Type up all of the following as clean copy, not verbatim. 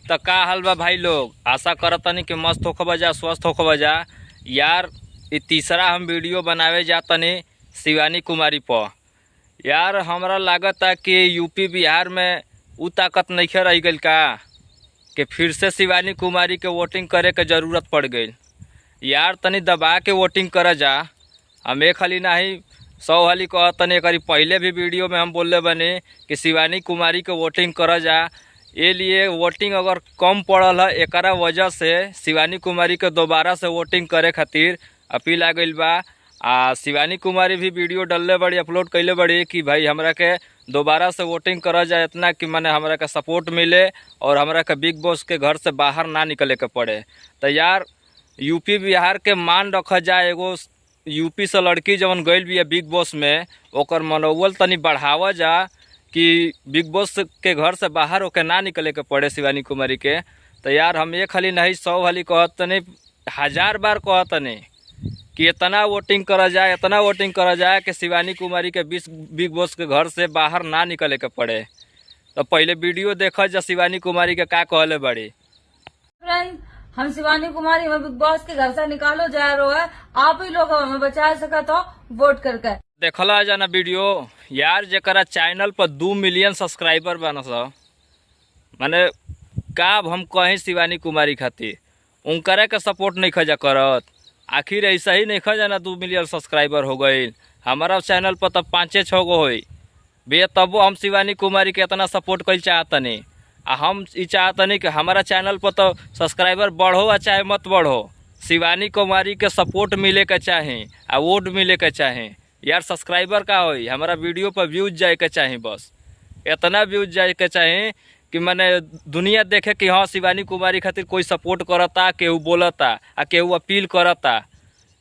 त का हाल बा भाई लोग। आशा करतनी कि मस्त होखबा जा, स्वस्थ होखबा जा। यार इ तीसरा हम वीडियो बनावे जातनी शिवानी कुमारी पर। यार हमरा लागता कि यूपी बिहार में उ ताकत नइखे रह गइल का कि फिर से शिवानी कुमारी के वोटिंग करे के जरूरत पड़ गई। यार तनी दबा के वोटिंग कर जा। हम एक हाली नाही 100 हाली कहतनी। एक पहले भी वीडियो में हम बोलले बनी कि शिवानी कुमारी के वोटिंग कर जा। ये लिए वोटिंग अगर कम पड़ल है एकरा वजह से शिवानी कुमारी के दोबारा से वोटिंग करे खातिर अपील आ गइल बा। आ शिवानी कुमारी भी वीडियो डलले बड़ी, अपलोड कैले बड़ी कि भाई हमरा के दोबारा से वोटिंग कर जाए इतना कि माने हमरा के सपोर्ट मिले और हमरा के बिग बॉस के घर से बाहर ना निकले के पड़े। तो यार यूपी बिहार के मान रखा जाए। एगो यूपी से लड़की जवन गइल भी है बिग बॉस में, ओकर मनोबल तनी बढ़ावा जा कि बिग बॉस के घर से बाहर होके ना निकले के पड़े शिवानी कुमारी के। तो यार हम एक हाली नहीं 100 हाली कहतनी, 1000 बार कहतनी कि इतना वोटिंग करा जाए, इतना वोटिंग करा जाए कि शिवानी कुमारी के बिग बॉस के घर से बाहर ना निकले के पड़े। तो पहले वीडियो देखा जा शिवानी कुमारी के का कहले बड़ी। फ्रेंड, हम शिवानी कुमारी हमें बिग बॉस के घर से निकालो जा रहो है, आप ही लोग हमें बचा सका तो वोट करके। देखला जाना वीडियो। यार जरा चैनल पर 2 मिलियन सब्सक्राइबर बना स, माने का हम कहीं शिवानी कुमारी खातिर उनकरे के सपोर्ट नहीं खजा करत। आखिर ऐसा ही नहीं खजा ना 2 मिलियन सब्सक्राइबर हो गई। हमारा चैनल पर तब 5-6 गो होई भैया, तबो हम शिवानी कुमारी के इतना सपोर्ट कल चाहतनी। आ हम ई चाहतनी कि हमारा चैनल पर तो सब्सक्राइबर बढ़ो आ चाहे मत बढ़ो, शिवानी कुमारी के सपोर्ट मिले के चाही आ वोट मिले के चाही। यार सब्सक्राइबर का होई, हमारा वीडियो पर व्यूज जाए के चाही, बस इतना व्यूज जाए के चाही कि माने दुनिया देखे कि हाँ शिवानी कुमारी खातिर कोई सपोर्ट करता, केहू बोलता आ केहू अपील करता।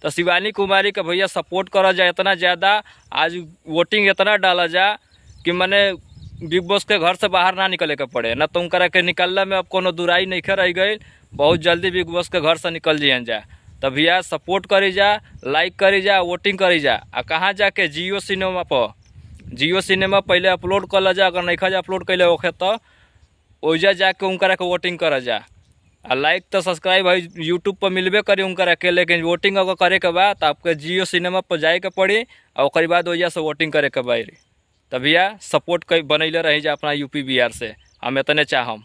तो शिवानी कुमारी के भैया सपोर्ट करा जाए इतना ज़्यादा, आज वोटिंग इतना डाला जा कि माने बिग बॉस के घर से बाहर ना निकले के पड़े। ना तुम करा के निकलने में अब कोनो दुराई नहीं रह गई, बहुत जल्दी बिग बॉस के घर से निकल जियन जा। तो भैया सपोर्ट करी जा, लाइक करी जा, वोटिंग करी जा। आ कहाँ जाके जियो सिनेमा पर, जियो सिनेमा पहले अपलोड कर जा, अगर नहीं जा अपलोड कैले होखे तो ओइजा जाके उनकरा के वोटिंग कर जा। आ लाइक तो सब्सक्राइब है यूट्यूब पर मिलबे करी उनकरा के, लेकिन वोटिंग अगर करे के बाद तो आपके जियो सिनेमा पर जाए के पड़ी और ओकरी बाद ओइजा से वोटिंग करे के बा। तो भैया सपोर्ट बनैले रही जा अपना यूपी बिहार से, हम इतने चाहम।